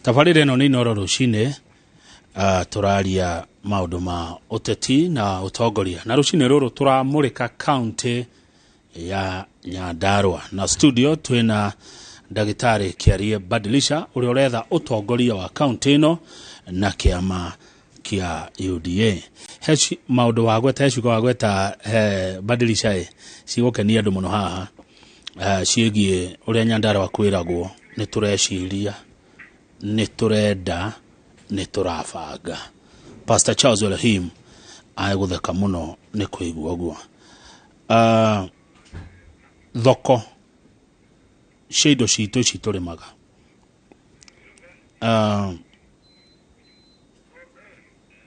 Tabarĩra ĩno nĩ Inooro rũcinĩ. Tũraria maũndũ ma ũteti na ũtongoria, na rũcinĩ rũrũ tũramũrĩka kaunti ya Nyandarua, na studio twĩna ndagĩtarĩ Kĩarie Badilisha ũrĩa ũretha ũtongoria wa kaunti ĩno na kĩama kĩa UDA. He maũndũ wagweta, he ciugo wagweta, he Badilisha ĩ cigũkenia andũ mũno haha, ciĩgiĩ ũrĩa Nyandarua kwĩragwo nĩ tũreciria, nĩ tũrenda, nĩ tũrabanga. Pastor Charles Elohim agũtheka mũno nĩ kũigua ũguo. Thoko cia indo citũ ici tũrĩmaga,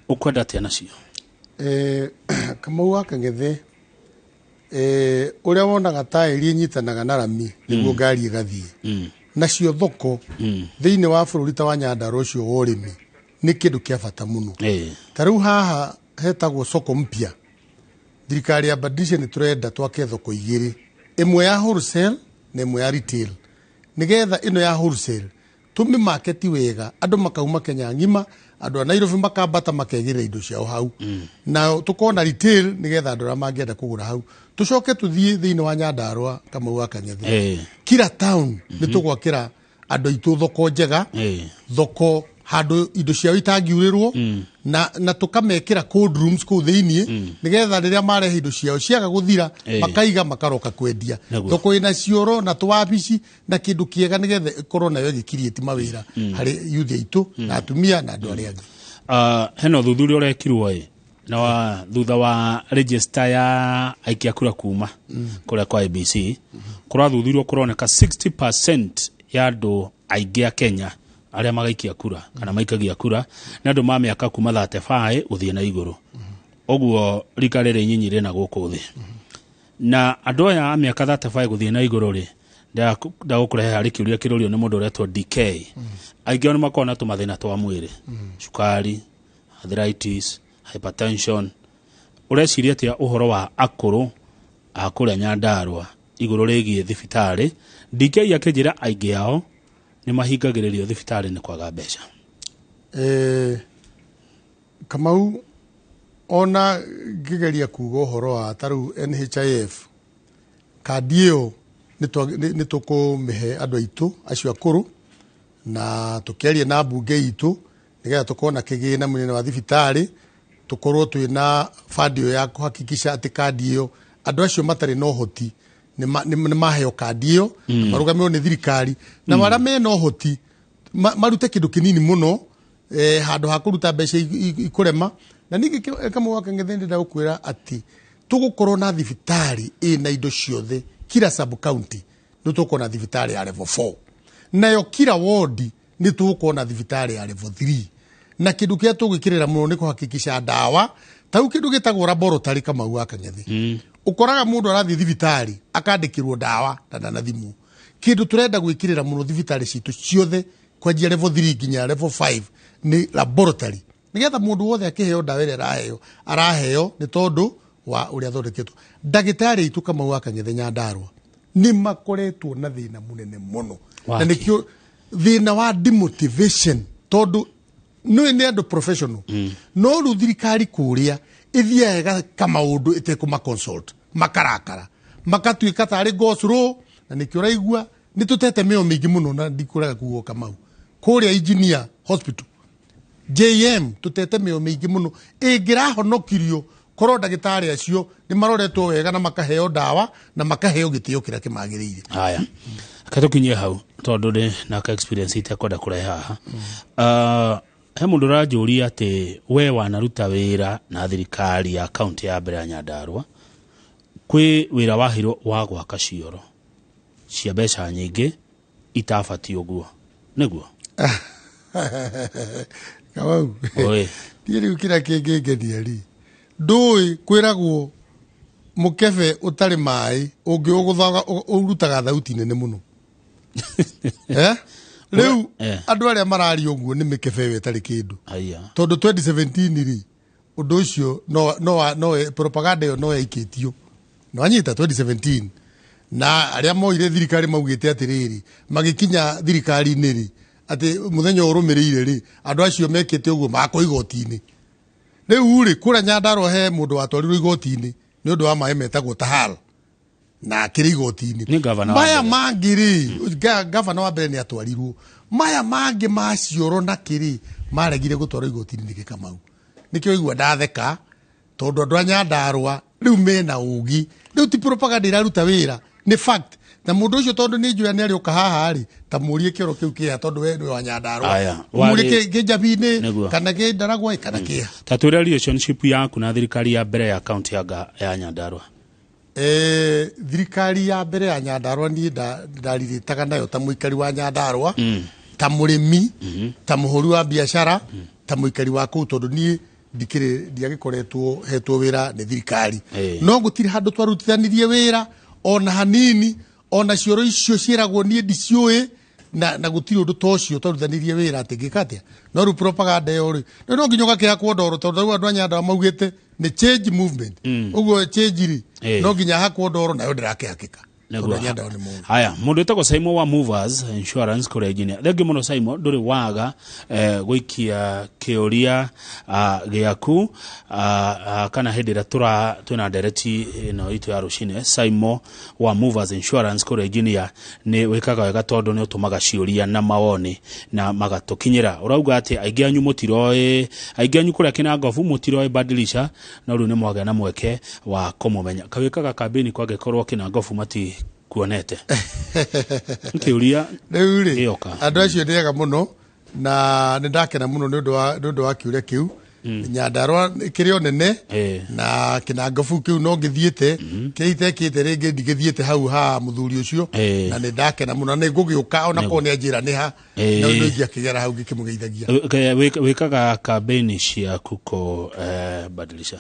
ũkwenda atĩa nacio? Kamau wa Kang'ethe, ũrĩa wonaga taĩri ĩnyitanaga na rami nĩguo ngari ĩgathiĩ, nacio thoko thĩinĩ wa bũrũri ta wa Nyandarua ũcio wa ũrĩmi nĩ kĩndũ kĩa bata mũno. Ta rĩu haha hetagwo soko mpya. Thirikari ya Badilisha nĩ tũrenda twake thoko igĩrĩ, ĩmwe ya wholesale na ĩmwe ya retail, nĩgetha ĩno ya wholesale tũmĩ market wega, andũ makauma Kenya ng'ima, andũ a Nairobi makambata makegĩrĩra indo ciao hau, na tũkorwo na retail nĩgetha andũ arĩa mangĩenda kũgũra hau. Tũcoke tũthiĩ thĩinĩ wa Nyandarua, Kamau wa Kang'ethe, kila town nĩ tũgwakĩra andũ aitũ thoko njega, thoko handũ indo ciao itangiurĩrwo, na tũkamekĩra cold rooms kũu thĩiniĩ, nĩgetha rĩrĩa marehe indo ciao ciaga gũthira, makaiga makaroka kwendia. Thoko ĩna cioro na tũwabici na kĩndũ kĩega, nĩgetha ĩkorwo nayo ĩgĩkiriĩti mawĩra harĩ youth aitũ na atumia na andũ arĩa angĩ. Hena ũthuthuria ũrekirwo ĩ na wa, thutha wa register ya aikia kura kuma kũrĩa kwa IEBC, kũrathuthurio kũroneka 60% ya andũ aingĩ a Kenya arĩa magaikia kura kana maikagia kura nĩ andũ ma mĩaka kuma 35 gũthiĩ na igũrũ. Ũguo rika rĩrĩ inyinyi rĩna gũkũ thĩ, na andũ aya a mĩaka 35 gũthiĩ na igũrũ rĩ, ndagũkũrehe harĩ kĩũria kĩrũrio nĩ mũndũ ũretwo DK. Aingĩ ao nĩ makoragwo na tũmathĩna twa mwĩrĩ, cukari, arthritis, hypertension. Ũreciria atĩa ũhoro wa akũrũ a kũrĩa Nyandarua igũrũ rĩgiĩ thibitarĩ? DK akĩnjĩra aingĩ ao nĩ mahingagĩrĩrio thibitarĩ nĩ kwaga mbeca. Kamau, ona ngĩgeria kuga ũhoro wa ta rĩu NHIF kandi ĩyo, nĩ tũkũmĩhe andũ aitũ acio akũrũ, na tũkĩaria na mbunge itũ nĩgetha tũkorwo na kĩgĩna mũnene wa thibitarĩ, tũkorwo twĩna bandi ĩyo ya kũhakikisha atĩ kandi ĩyo andũ acio matarĩ na ũhoti nĩ maheo kandi ĩyo, na marũgamĩrĩrwo nĩ thirikari, na arĩa mena ũhoti marute kĩndũ kĩnini mũno, handũ ha kũruta mbeca ikũrema. Na ningĩ Kamau wa Kang'ethe, ndĩrenda gũkwĩra atĩ tũgũkorwo na thibitarĩ ĩna indo ciothe. Kila sub county nĩ tũgũkorwo na thibitarĩ ya level 4, nayo kila ward nĩ tũgũkorwo na thibitarĩ ya level 3. Na kĩndũ kĩrĩa tũgwĩkĩrĩra mũno nĩ kũhakikisha ndawa, ta rĩu kĩndũ gĩtagwo laboratory. Kamau wa Kang'ethe, ũkoraga mũndũ arathiĩ thibitarĩ akandĩkĩrwo ndawa na ndanathimwo. Kĩndũ tũrenda gwĩkĩrĩra mũno thibitarĩ citũ ciothe kwanjia level 3 nginya level 5 nĩ laboratory, nĩgetha mũndũ wothe akĩheo ndawa ĩrĩa araheo, araheo nĩ tondũ wa ũrĩa athondeketwo. Ndagĩtarĩ aitũ, Kamau wa Kang'ethe, Nyandarua nĩ makoretwo na thĩna mũnene mũno na Waki. Nĩkĩo thĩna wa demotivation, tondũ nĩ andũ professional, no rĩu thirikari kũrĩa ĩthiaga ĩgaka maũndũ ĩtekũma consult, makarakara, makatuĩka tarĩ go slow. Na nĩkĩo ũraigua nĩ tũtete mĩo mĩingĩ mũno, na ndikũrega kuga, Kamau, kũrĩa Engineer Hospital JM tũtete mĩo mĩingĩ mũno ĩngĩrahonokirio korwo ndagĩtarĩ acio nĩ maroretwo wega na makaheo ndawa na makaheo gĩtĩo kĩrĩa kĩmagĩrĩire. Haya, reke tũkinyie hau tondũ ndĩ naka experience itekwenda kũrehe haha. He mũndũ ũranjũria atĩ we wanaruta wĩra na thirikari ya kaunti ya mbere ya Nyandarua, kwĩ wĩra waheirwo wa gwaka cioro cia mbeca nyingĩ itabatiĩ, ũguo nĩguo? Kamau, Oi. Niĩ rĩu kĩrĩa kĩngĩngenia rĩ, ndũĩ kwĩragwo mũkebe ũtarĩ maĩ ũngĩ ũgũthaga ũrutaga thauti nene mũno. Eh? Rĩu andũ arĩa mararia ũguo nĩ mĩkebe ĩyo ĩtarĩ kĩndũ, Haya. Tondũ 2017 rĩ, ũndũ ũcio no propaganda ĩyo no yaikĩtio. Nwanyita 2017 na arĩa moire thirikari maugĩte atĩrĩrĩ, magĩkinya thirikari-inĩ rĩ, Atĩ mũthenya ũrũmĩrĩire rĩ, andũ acio mekĩte ũguo makwo igoti-inĩ. Rĩu rĩ, kũrĩa Nyandarua he mũndũ watwarirwo igoti-inĩ nĩ ũndũ wa maĩ metagwo Tahal, na akĩrĩ igoti-inĩ. Nĩ gavana wa Maya mbere. Mangĩ rĩ, gavana wa mbere nĩ atwarirwo. Maya mangĩ ma cioro na kĩrĩ maregire gũtwarwo igoti-inĩ nĩkĩ? Kamau, nĩkĩo igua ndatheka, tondũ andũ a Nyandarua rĩu mena ũgi. Rĩu ti propaganda iraruta wĩra, nĩ fact. Na mũndũ ũcio, tondũ nĩ njũĩ nĩ arĩũka haha rĩ, ta mũrie kĩoro kĩu kĩha, tondũ we nĩwe wa Nyandarua. Aya, mũrie kĩ Njabinĩ Nĩguo. kana kĩ Ndaragwa kana kĩha. Ta twĩre relationship yaku na thirikari ya mbere ya kaunti ya Nyandarua. Thirikari ya mbere ya Nyandarua, niĩ ndarirĩtaga nayo ta mũikari wa Nyandarua, ta mũrĩmi, ta mũhũri wa biacara, ta mũikari wa kũu, tondũ niĩ ndikĩrĩ ndiagĩkoretwo hetwo wĩra nĩ thirikari. No gũtirĩ handũ twarutithanirie wĩra ona hanini, ona cioro icio ciĩragwo niĩ ndiciũĩ, na gũtirĩ ũndũ ta ũcio twarutithanirie wĩra atĩ ngĩka atĩa. No rĩu propaganda ĩyo rĩ, rĩu no nginya ũgakĩhakwo ndoro, tondũ rĩu andũ a Nyandarua maugĩte nĩ change movement. Ũguo change rĩ, no nginya hakwo ndoro, nayo ndĩrakĩhakĩka, tondũ a Nyandarua nĩ moĩ. Haya, mũndũ wĩtagwo Simon wa Movers Insurance kũrĩa engineer, thengiũ mũno Simon, ndũrĩ waga gũikia kĩũria gĩaku kana hĩndĩ ĩrĩa tũra twĩna ndereti ĩno itũ ya rũcinĩ. Simon wa Movers Insurance kũrĩa engineer, nĩ wĩkaga wega tondũ nĩ ũtũmaga ciũria na mawoni na magatũkinyĩra. Ũrauga atĩ aingĩ anyu mũtiroĩ, aingĩ anyu kũrĩa Kĩnangobu mũtiroĩ Badilisha, no rĩu nĩ mwagĩa na mweke wa kũmũmenya. Kawĩkaga kambĩni kwangĩkorwo Kĩnangobu matikuonete? Kĩũria Rĩu rĩ, gĩoka. Andũ acio nĩ ega mũno, na nĩ ndakena mũno nĩ ũndũ wa kĩũria kĩu. Nyandarua kĩrĩ o nene na Kĩnangobu kĩu no ngĩthiĩte, kĩrĩa itekĩte rĩngĩ ndigĩthiĩte hau ha mũthuri ũcio. Na nĩ ndakena mũno na nĩ ngũgĩũka ona korwo nĩ anjĩra nĩ ha, no no ingĩakĩgera hau ngĩkĩmũgeithagia. Wĩkaga kambĩni ciaku kũ, Badilisha?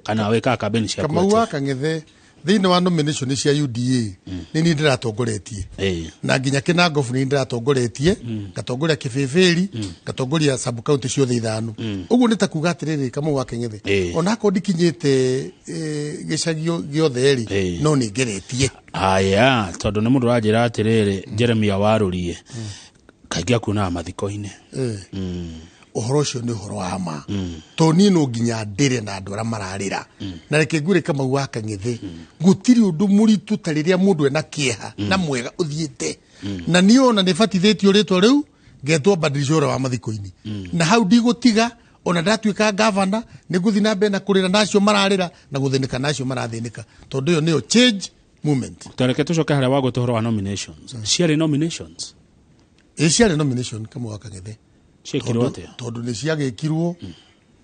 Kana wĩkaga kambĩni ciaku Kamau atĩa? Wa Kang'ethe, thĩinĩ wa nomination cia UDA nĩ niĩ ndĩratongoretie, na nginya Kĩnangobu nĩ ndĩratongoretie, ngatongoria Kĩbĩbĩri, ngatongoria sub county ciothe ithano. Ũguo nĩ ta kuga atĩrĩrĩ, Kamau wa Kang'ethe, onakorwo ndikinyĩte gĩcagio gĩothe rĩ, no nĩ ngeretie. Aya, tondũ nĩ mũndũ ũranjĩra atĩrĩrĩ, Jeremia Warũrie kaingĩ akuonaga mathiko-inĩ. Ũhoro ũcio nĩ ũhoro wa ma, tondũ niĩ no nginya ndĩre na andũ arĩa mararĩra. Na reke ngwĩre, Kamau wa Kang'ethe, gũtirĩ ũndũ mũritũ ta rĩrĩa mũndũ ena kĩeha na mwega ũthiĩte. Na niĩ ona nĩ batithĩtio rĩtwa rĩu, ngetwo Badilisha ũrĩa wa mathiko-inĩ, na hau ndigũtiga. Ona ndatuĩka gavana, nĩ ngũthiĩ na mbere na kũrĩra na acio mararĩra na gũthĩnĩka na acio marathĩnĩka, tondũ ĩyo nĩyo change movement. Tareke tũcoke harĩa wagweta ũhoro wa nominations. Ciarĩ nominations? Ĩ, ciarĩ nomination, Kamau wa Kang'ethe. Ciekirwo atĩa? Tondũ nĩ ciagĩkirwo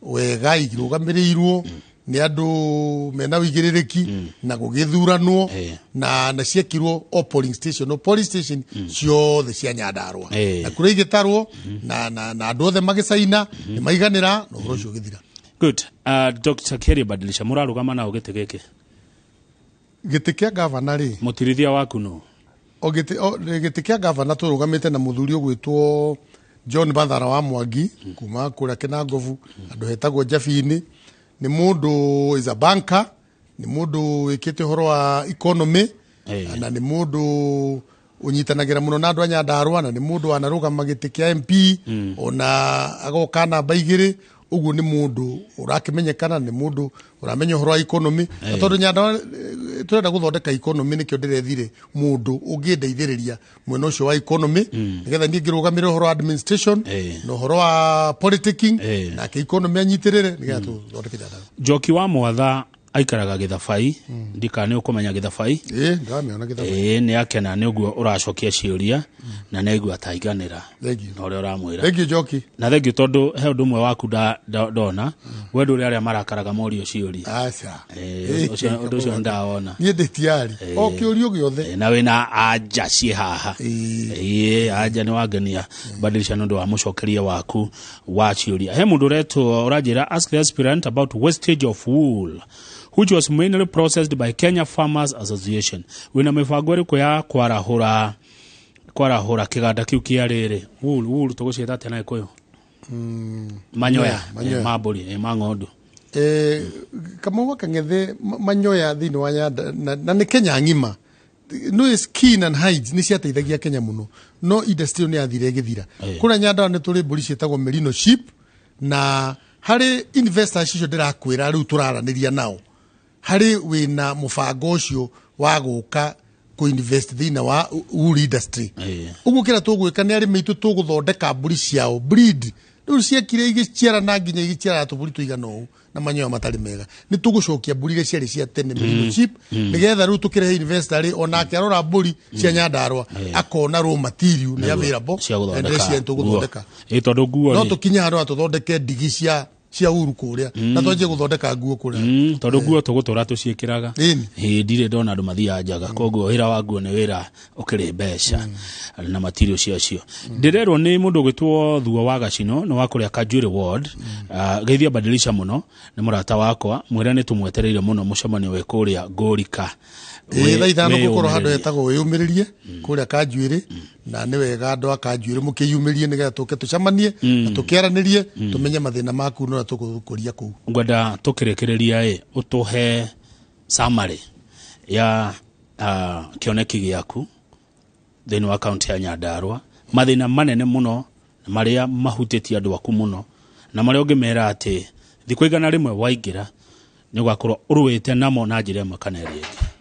wega, irũgamĩrĩirwo nĩ andũ mena wĩigĩrĩrĩki na gũgĩthuranwo, na ciekirwo o polling station, o polling station ciothe cia Nyandarua, na kũrĩa igĩtarwo na andũ othe magĩcaina nĩ maiganĩra na ũhoro ũcio ũgĩthira. Good. Dr. Kiaria Badilisha, mũrarũgama nao gĩtĩ gĩkĩ? Gĩtĩ kĩa gavana rĩ, Mũtirithia waku no? O gĩtĩ kĩa gavana tũrũgamĩte na mũthuri ũgwĩtwo John Bathara wa Mwangi kuma kũrĩa Kĩnangobu, handũ hetagwo Njabinĩ. Nĩ mũndũ is a banker, nĩ mũndũ wĩkĩte ũhoro wa economy, na nĩ mũndũ ũnyitanagĩra mũno na andũ a Nyandarua, na nĩ mũndũ wanarũgama gĩtĩ kĩa MP, ona agoka namba 2. Ũguo nĩ mũndũ ũrakĩmenyekana, nĩ mũndũ ũramenya ũhoro wa economy. Na tondũ Nyandarua tũrenda gũthondeka economy, nĩkĩo ndĩrethire mũndũ ũngĩndeithĩrĩria mwena ũcio wa economy, nĩgetha niĩ ngĩrũgamĩrĩre ũhoro wa administration na ũhoro wa politicking, nake economy anyitĩrĩre, nĩgetha tũthondeke Nyandarua. Njoki wa Mwatha aikaraga Gĩthabai, ndikana nĩ ũkũmenya Gĩthabai. Ĩ, ndĩramĩona Gĩthabai. Ĩĩ, nĩ akena nĩ ũguo ũracokia ciũria na nĩ aigua taiganĩra Thank you. na ũrĩa ũramwĩra. Thank you, Njoki. Na thengiũ, tondũ he ũndũ ũmwe waku ndona, we ndũrĩ arĩa marakaraga morio ciũria. Aca. Ĩĩ, ũndũ ũcio ndawona. Niĩ ndĩ tiari o kĩũrio gĩothe. Ĩĩ, na wĩna anja ciĩ haha. Ĩĩ, anja nĩ wangenia, Badilisha, nĩ ũndũ wa mũcokeria waku wa ciũria. He mũndũ ũretwo ũranjĩra, ask the aspirant about wastage of wool which was mainly processed by Kenya Farmers Association. Wĩna mĩbango ĩrĩkũ ya kwarahũra kĩganda kĩu kĩa rĩrĩ wool tũgũciĩta atĩa na Gĩkũyũ? Manyoya. Manyoya. Ma mbũri, ma ng'ondu. Kamau wa Kang'ethe, manyoya thĩinĩ wa Nyanda na nĩ Kenya ng'ima. No skin and hides nĩ ciateithagia Kenya mũno, no industry ĩyo nĩ yathire ĩgĩthira. Kũrĩa Nyandarua nĩ tũrĩ mbũri ciĩtagwo merino sheep, na harĩ investors icio ndĩrakwĩra rĩu tũraranĩria nao, harĩ wĩna mũbango ũcio wa gũka kũ-invest thĩinĩ wa wool industry. Ũguo kĩrĩa tũgwĩka nĩ arĩmi aitũ tũgũthondeka mbũri ciao breed. Rĩu ciekire igĩciarana nginya igĩciarana tũbũri tũigana ũũ na manyoya matarĩ mega. Nĩ tũgũcokia mbũri iria ciarĩ cia tene, merino sheep, nĩgetha rĩu tũkĩrehe investor rĩ, onake arora mbũri cia Nyandarua akona raw material nĩ available cia na gũthondeka ndĩreciria nĩ tũgũthondeka. Ĩ tondũ nguo No rĩ tũkinye handũ ha tũthondeke ndigi cia uru kũrĩa na twanjie gũthondeka nguo kũrĩa. Tondũ nguo tũgũtũra tũciĩkĩraga. Ĩni. Ĩ ndirĩ ndona andũ mathiaga njaga, koguo wĩra wa nguo nĩ wĩra ũkĩrĩ mbeca na material ciacio. Ndĩrerwo nĩ mũndũ ũgwĩtwo Thuo wa Gacino, nĩ wa kũrĩa Kanjuĩrĩ ward. Geithia Badilisha mũno, nĩ mũrata wakwa, mwĩre nĩ tũmwetereire mũno mũcemanio wĩ kũrĩa Ngũrika. Ĩ thaa 5 gũkorwo handũ Wĩyũmĩrĩrie. hetagwo wĩyũmĩrĩrie kũrĩa Kanjuĩrĩ, na nĩ wega andũ a Kanjuĩrĩ mũkĩyumĩrie nĩgetha tũke tũcemanie na tũkĩaranĩrie tũmenye mathĩna maku na ũrĩa tũgũkũria kũu. Ngwenda tũkĩrĩkĩrĩria ĩ ũtũhe summary ya kĩoneki gĩaku thĩinĩ wa kaunti ya Nyandarua, mathĩna manene mũno marĩa mahutĩtie andũ aku mũno, na marĩa ũngĩmera atĩ thikũ 100 waingĩra nĩ ũgakorwo ũrũĩte namo na njĩra ĩmwe kana ĩrĩa ĩngĩ.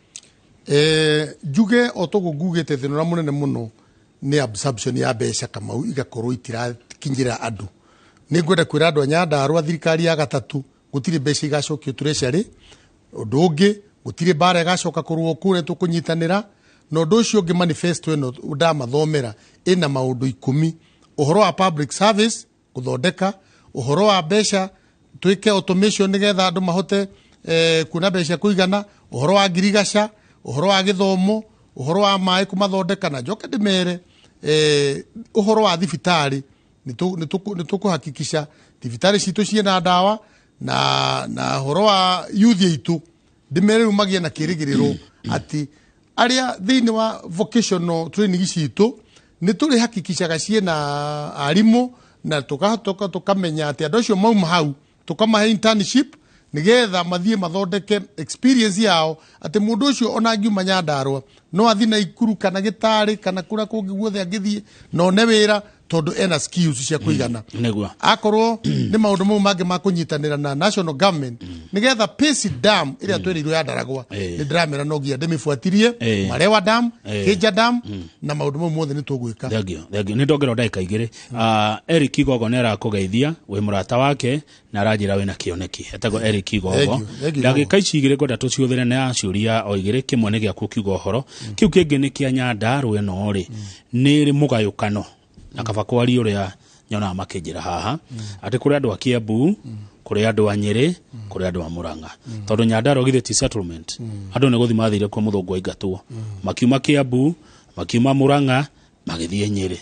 Njuge o toguo ngugĩte, thĩna ũrĩa mũnene mũno nĩ absorption ya mbeca, Kamau, igakorwo itirakinyĩra andũ. Nĩ ngwenda kwĩra andũ a Nyandarua, thirikari ya gatatũ gũtirĩ mbeca igacokio treasury. Ũndũ ũngĩ, gũtirĩ mbara ĩgacoka kũrũo kũrĩa, tũkũnyitanĩra. Na ũndũ ũcio ũngĩ, manifesto ĩno ndamathomera ĩna maũndũ 10: ũhoro wa public service gũthondeka, ũhoro wa mbeca twĩke automation nĩgetha andũ mahote kuona mbeca cia kũigana, ũhoro wa ngirigaca, ũhoro wa gĩthomo, ũhoro wa maĩ kũmathondeka, na njoke ndĩmere ũhoro wa thibitarĩ nĩ tũkũhakikisha thibitarĩ citũ ciĩna ndawa, na ũhoro wa youth aitũ ndĩmere rĩu magĩe na kĩrĩgĩrĩro atĩ arĩa thĩinĩ wa vocational training citũ nĩ tũrĩ hakikishaga ciĩna arimũ, na tũkamenya atĩ andũ acio mauma hau tũkamahe internship nigetha mathiĩ mathondeke experience yao, atĩ mũndũ ũcio ona angiuma Nyandarua no athiĩ Naikuru kana Gĩtarĩ kana kũrĩa kũngĩ guothe angĩthiĩ na one wĩra, tondũ ena skills cia kũigana. Akorwo nĩ maũndũ mau mangĩ ma kũnyitanĩra na national government nigetha Pesi Dam ĩrĩa twĩrĩirwo ya Ndaragwa, nĩ ndĩramera no nginya ndĩmĩbuatirie, Marewa Dam, Kĩnja Dam, na maũndũ mau mothe nĩ tũgwĩka. Thengio, thengio. Nĩ ndongerwo ndagĩka 2. Eric Igogo nĩ arakũgeithia, wĩ mũrata wake, na aranjĩra wĩna kĩoneki. Etagwo Eric Igogo. Thank you, thank you. Ndagĩka ici 2 ngwenda tũciũthĩre na ciũria o 2. Kĩmwe nĩ gĩaku ũkiuga ũhoro, kĩu kĩngĩ nĩ kĩa Nyandarua ĩno rĩ nĩ ĩrĩ mũgayũkano, na kaba kwaria ũrĩa nyonaga makĩnjĩra haha atĩ kũrĩ andũ a Kiambu, kũrĩ andũ a Nyĩrĩ, kũrĩ andũ a Murang'a, tondũ Nyandarua githĩ ti settlement? Andũ nĩ gũthiĩ mathire kuo mũthũngũ aingatwo, makiuma Kiambu, makiuma Murang'a, magĩthiĩ Nyĩrĩ.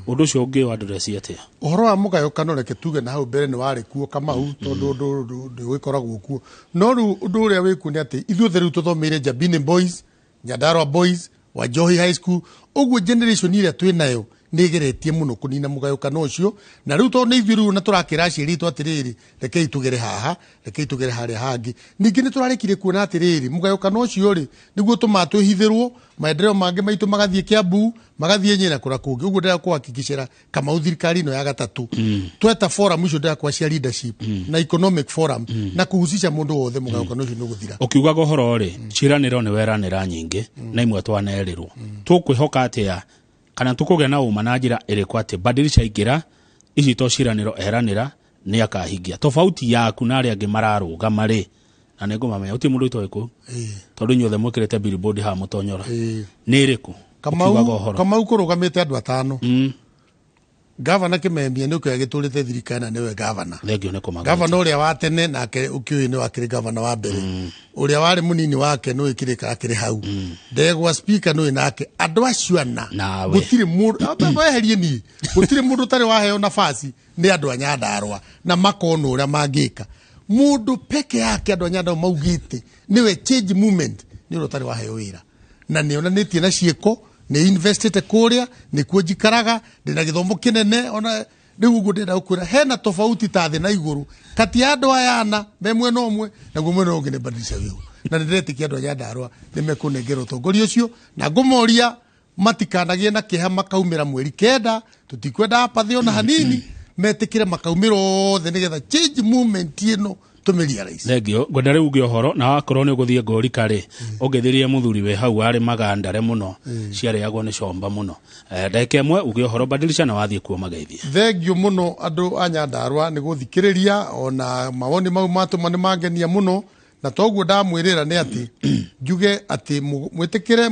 Ũndũ ũcio ũngĩ wa ndũreci atĩa? Ũhoro wa mũgayũkano, reke tuge na hau mbere nĩ warĩ kuo, Kamau, tondũ ũndũ ũgĩkoragwo kuo, no rĩu ũndũ ũrĩa wĩ kuo nĩ atĩ ithuothe rĩu tũthomeire Njabini Boys, Nyandarua Boys, Wanjohi High School. Ũguo generation ĩrĩa twĩ nayo nĩ ĩgeretie mũno kũnina mũgayũkano ũcio, na rĩu tondũ nĩ ithuĩ rĩu na tũrakĩra aciari aitũ atĩrĩrĩ, rekei tũgere haha, rekei tũgere harĩa hangĩ. Ningĩ nĩ tũrarĩkire kuona atĩrĩrĩ, mũgayũkano ũcio rĩ nĩguo tũmaa twĩhithĩrwo maendeleo mangĩ maitũ magathiĩ Kiambu, magathiĩ Nyĩrĩ na kũrĩa kũngĩ. Ũguo ndĩrenda kũhakikicĩra, Kamau, thirikari ĩno ya gatatũ tweta forum icio ndĩrakwa cia leadership na economic forum na kũhusisha mũndũ wothe, mũgayũkano ũcio nĩ ũgũthira. Ũkiugaga ũhoro rĩ, ciĩranĩro nĩ weranĩra nyingĩ na imwe twanerĩrwo. Tũkwĩhoka atĩa kana tũkũgĩa na ũma na njĩra ĩrĩkũ atĩ Badilisha aingĩra, ici to ciĩranĩro eranĩra nĩ akahingia? Tofauti yaku na arĩa angĩ mararũgama rĩ, na nĩ ngũmamenya gũtirĩ mũndũ itoĩ kũu, tondũ inyuothe mwĩkĩrĩte billboard haha mũtonyora, nĩ ĩrĩkũ Kamau, ũkiugaga ũhoro? Kamau, kũrũgamĩte andũ 5. Gavana Kimemia nĩ ũkĩoya gĩtũrĩte thirikari na nĩwe gavana. Thengio nĩ kũmagweta. Gavana ũrĩa wa tene nake ũkĩũĩ nĩ wakĩrĩ gavana wa mbere, ũrĩa warĩ mũnini wake nĩ wĩkĩrĩ akĩrĩ hau, ndegwa speaker nĩ nake, andũ acio ana. Nawe. Gũtirĩ mũndũ weherie niĩ, gũtirĩ mũndũ ũtarĩ waheo nafasi nĩ andũ a Nyandarua na makona ũrĩa mangĩka. Mũndũ peke yake andũ a Nyandarua maugĩte nĩwe change movement nĩ ũrĩa ũtarĩ waheo wĩra, na nĩ onanĩtie na ciĩko, nĩ investĩte kũrĩa nĩkuo njikaraga, ndĩna gĩthomo kĩnene. Ona rĩu ũguo ndĩrenda gũkwĩra hena tofauti ta thĩ na igũrũ kati ya andũ aya ana me mwena ũmwe naguo mwena ũngĩ nĩ Badilisha Wĩho. Na nĩ ndĩretĩkia andũ a Nyandarũa nĩ mekũnengera ũtongoria ũcio, na ngũmoria matikanagie na kĩeha makaumĩra mweri 9. Tũtikwenda apathy ona hanini, metĩkĩre makaumĩra othe nĩgetha change movement ĩno tũmĩrealize. Thengio. Ngwenda rĩu uge ũhoro, na wakorwo nĩ ũgũthiĩ ngũrika rĩ, ũngĩthirie mũthuri wĩ hau arĩ magandare mũno, ciarĩagwo nĩ comba mũno. Ndagĩka ĩmwe uge ũhoro badilisha na wathiĩ kuo mageithie. Thengio mũno andũ a Nyandarũa nĩ gũthikĩrĩria, ona mawoni mau matũma nĩ mangenia mũno. Na toguo ndamwĩrĩra nĩ atĩ njuge atĩ mwĩtĩkĩre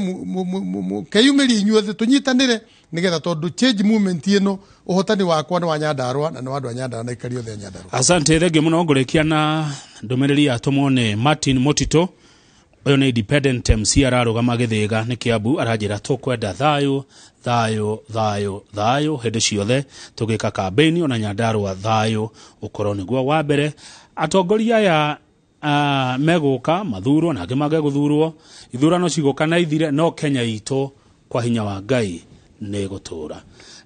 keyumĩrie inyuothe, tũnyitanĩre nĩgetha, tondũ change movement ĩno, ũhotani wakwa nĩ wa Nyandarũa na nĩ wa andũ a Nyandarũa na aikari othe a Nyandarũa. Asante, thengio mũno. Ngũrĩkia na ndũmĩrĩri yatũmwo nĩ Martin Motito. Ũyũ nĩ independent MC, ararũgama Gĩthĩga nĩ Kĩambu. Aranjĩra tũkwenda thayũ, thayũ, thayũ, thayũ hĩndĩ ciothe tũgĩka kambĩini, ona Nyandarũa thayũ ũkorwo nĩguo wa mbere. Atongoria aya megũka mathurwo na angĩ mage gũthurwo, ithurano cigũka na ithire, no Kenya itũ kwa hinya wa Ngai nĩ gũtũra.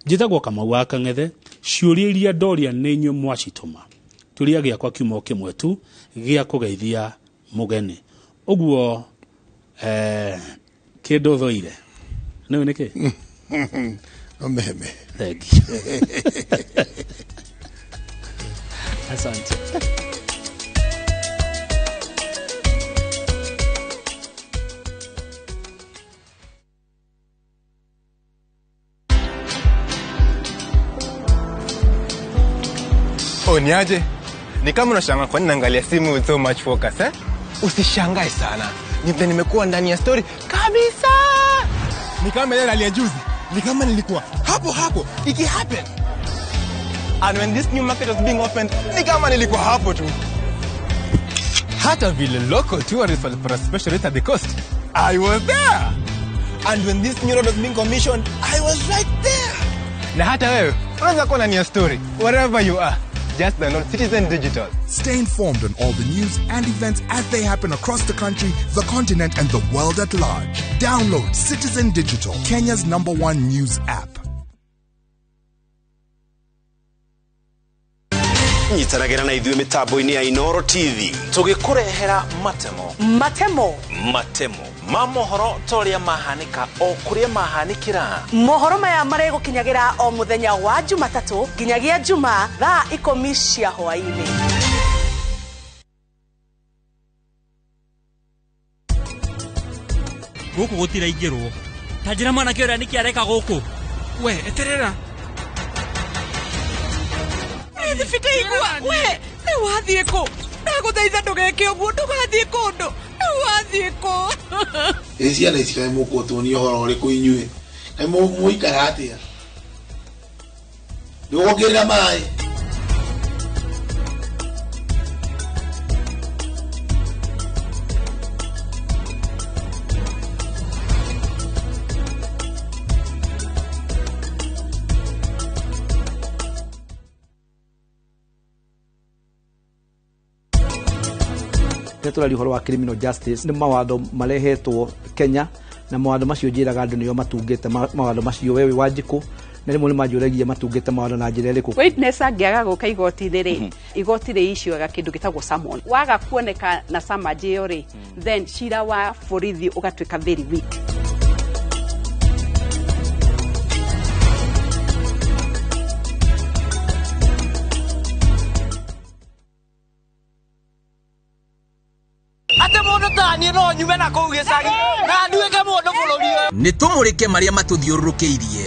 Njĩtagwo Kamau wa Kang'ethe. Ciũria iria ndoria nĩ inyuĩ mwacitũma. Kĩũria gĩakwa kiuma o kĩmwe tu gĩa kũgeithia mũgeni ũguo, kĩndũ thũire nĩũ nĩkĩ? No meheme. Thank you. Asante. Oh, niaje? Ni kama unashangaa kwa nini naangalia simu with so much focus, eh? Usishangae sana. Ni vile nimekuwa ndani ya story kabisa. Ni kama ile rally ya juzi. Ni kama nilikuwa hapo hapo iki happen. And when this new market was being opened, ni kama nilikuwa hapo tu. Hata vile local tourists walipata special rate at the coast, I was there. And when this new road was being commissioned, I was right there. Na hata wewe unaweza kuwa ndani ya story wherever you are. Just download Citizen Digital. Stay informed on all the news and events as they happen across the country, the continent, and the world at large. Download Citizen Digital, Kenya's number one news app. Nyitanagĩra na ithuĩ mĩtambo-inĩ ya Inoro TV tũgĩkũrehera matemo. Matemo. Matemo ma mohoro ta ũrĩa mahanĩka o kũrĩa mahanĩkĩra. Mohoro maya marĩgũkinyagĩra o mũthenya wa Jumatatũ nginyagia Juma thaa 10 cia hwaĩ-inĩ. Gũkũ gũtiraingĩrwo. Ta njĩra mwanake ũrĩa nĩkĩ areka gũkũ? We eterera. Thibite igua we rĩu wathiĩ kũ? Ndagũthaitha ndũgeke ũguo, ndũgathiĩ kũndũ. Rĩu wathiĩ kũ? Ĩ ciana ici kaĩ mũkũtuonia ũhoro ũrĩkũ inyuĩ? Kaĩ mũikara atĩa? Nĩgũkuongerera maĩ? Rĩrĩa tũraria ũhoro wa criminal justice, nĩ mawatho marehetwo Kenya, na mawatho macio njĩraga andũ nĩo matungĩte mawatho macio. We wĩ Wanjikũ, na rĩmwe nĩ manjũragia matungĩte mawatho na njĩra ĩrĩkũ. Witness angĩaga gũka igoti-inĩ rĩ, igoti rĩissuaga kĩndũ gĩtagwo summon. Waga kuoneka na summons ĩyo rĩ, then cira wa borithi ũgatuĩka very weak. Atĩ mũndũ ta niĩ no nyume na kũu gĩcagi na nduĩke mũndũ bũrũri ũyũ. Nĩ tũmũrĩke marĩa matũthiũrũrũkĩirie.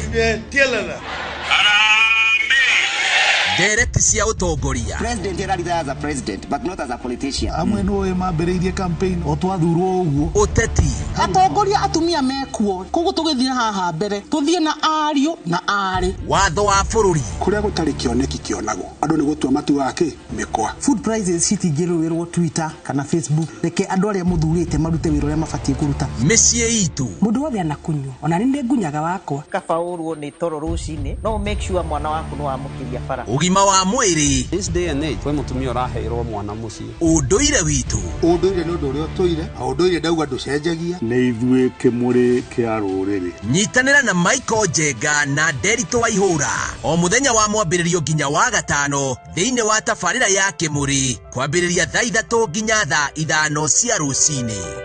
Ndereti cia ũtongoria. President ararira as a president but not as a politician. Amwe nĩ mambĩrĩirie campaign o twathurwo ũguo. Ũteti. Atongoria atumia mekuo, koguo tũgĩthiĩ haha mbere tũthiĩ na ariũ na aarĩ. Watho wa bũrũri. Kũrĩa gũtarĩ kĩoneki kĩonagwo, andũ nĩ gũtua matuaga kĩ mĩkwa. Food prices citingĩrũĩrwo Twitter kana Facebook. Reke andũ arĩa mũthurĩte marute wĩra ũrĩa mabatiĩ kũruta. Mĩciĩ itũ. Mũndũ wothe anakunywo, ona nĩ ngunyaga wakwa. Kaba ũrwo nĩ toro rũcinĩ, no make sure mwana waku nĩ wamũkĩria bara. Ũgima wa mwĩrĩ. This day and age, kwĩ mũtumia ũraheirwo mwana mũciĩ. Ũndũire witũ. Ũndũire nĩ ũndũ ũrĩa ũtũire, na ũndũire ndauga ndũcenjagia. Nĩ ithuĩ kĩmũrĩ kĩa rũrĩrĩ. Nyitanĩra na Michael Njenga na Nderitu Waihũra o mũthenya wa mwambĩrĩrio nginya wa gatano thĩinĩ wa tabarĩra ya Kĩmũrĩ kwambĩrĩria thaa 3 nginya thaa 5 cia rũcinĩ.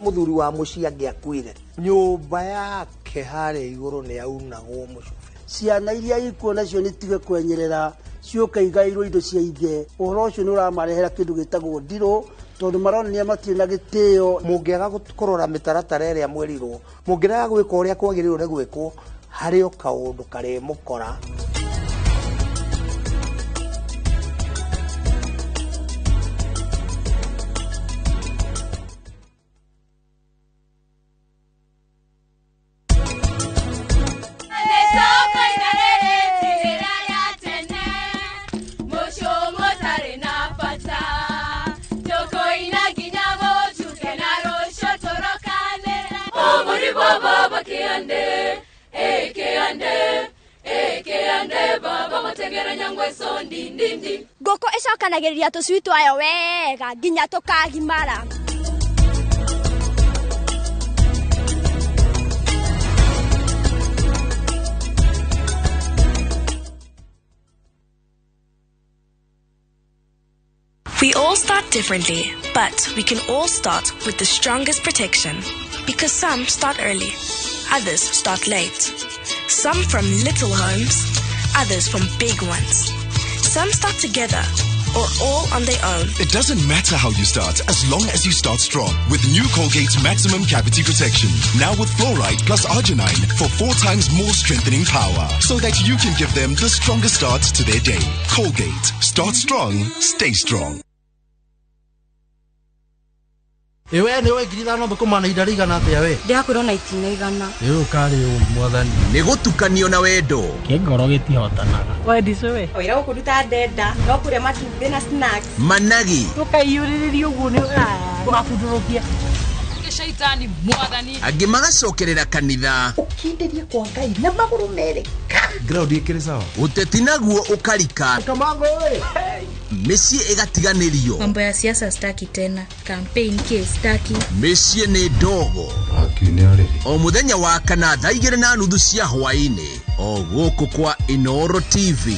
Mũthuri wa mũciĩ angĩakuire, nyũmba yake harĩa igũrũ nĩ yaunagwo mũcube. Ciana iria ikuo nacio nĩ tige kwenyerera ciũke igairwo indo cia ithe. Ũhoro ũcio nĩ ũramarehera kĩndũ gĩtagwo ndirũ, tondũ maronania matirĩ na gĩtĩo. Mũngĩaga kũrora mĩtaratara ĩrĩa mwĩrirwo, mũngĩrega gwĩka ũrĩa kwagĩrĩirwo nĩ gwĩkwo, harĩ o kaũndũ karĩmũkora. Ngũkũ ĩcokanagĩrĩria tũcui twayo wega nginya tũkagimara. We all start differently, but we can all start with the strongest protection. Because some start early, others start late. Some from little homes, others from big ones. Some start together or all on their own. It doesn't matter how you start, as long as you start strong. With new Colgate's Maximum Cavity Protection. Now with fluoride plus arginine for 4 times more strengthening power. So that you can give them the strongest start to their day. Colgate. Start strong. Stay strong. Ewe nĩ 5,000 thũkũma na ihinda rĩigana atĩa we? Ndĩrakwĩrwo na itina 100. Ĩ ũkarĩ ũi mwathani. Nĩ gũtukanio na wendo. Kĩngoro gĩtihotanaga. Wendi cũwe. Wĩra gũkũruta ndenda no kũrĩa matumbĩ na snacks. Managi. Tũkaiyũrĩrĩria ũguo nĩ ũgabundũrũkia. Shaitani mwathani. Angĩ magacokerera kanitha. Ũkindĩrie kwa Ngai na magũrũ merĩ. Ground ĩkĩrĩ sawa. Ũteti naguo ũkarika. Kamango ĩ. Mĩciĩ ĩgatiganĩrio. Mambo ya siasa staki tena. Campaign ke staki. Mĩciĩ nĩ ndogo. O mũthenya wa kana thaa 2:30 cia hwaĩ-inĩ o gũkũ kwa Inooro TV.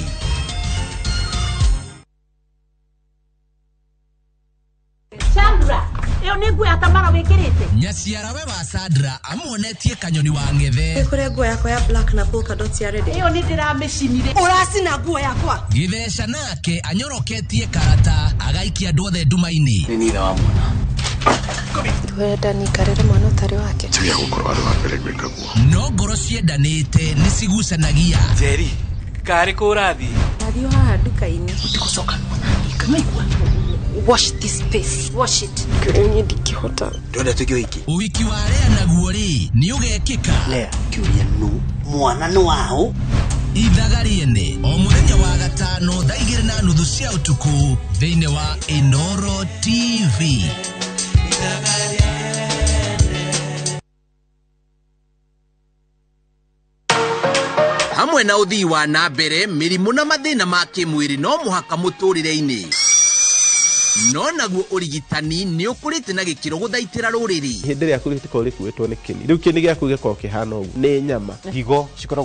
Chandra, ĩyo nĩ nguo ya Tamara wĩkĩrĩte. Nyaciarawe wa Sandra amuonetie kanyoni wa ng'ethe. Nĩ kũrĩ nguo yakwa ya black na polka dots ya red. Ĩyo nĩ ndĩramĩcinire. Ũracina nguo yakwa. Gĩtheca nake anyoroketie karata agaikia andũ othe nduma-inĩ. Nĩ nitha wa mwana. Wenda nikarĩre mwana ũtarĩ wake. Tiga gũkorwo arĩ wa mbere gwĩka guo. No ngoro ciendanĩte nĩ cigucanagia. Njeri, karĩ kũ ũrathiĩ? Ndathiĩ haha nduka-inĩ. Ndigũcoka nuona nĩmaigua. Wash this space. Wash it. Kĩrĩa niĩ ndingĩhota. Ndĩrenda tuĩke ũhiki. Ũhiki wa Lea naguo rĩ, nĩ ũgekĩka. Lea, kĩũria nũ? Mwana nĩ waũ? Ithaga rĩene o mũthenya wa gatano thaa 2:30 cia ũtukũ thĩinĩ wa Inooro TV. Hamwe na ũthii wa na mbere, mĩrimũ na mathĩna ma kĩmwĩrĩ no mũhaka mũtũrĩre-inĩ. No naguo ũrigitani nĩ ũkũrĩte na gĩkĩro gũthaitĩra rũrĩrĩ. Ihĩndĩ rĩaku rĩtikoragwo rĩkuĩtwo nĩ kĩni. Rĩu kĩni gĩaku gĩkoragwo kĩhana ũguo. Nĩ nyama. Higo cikoragwo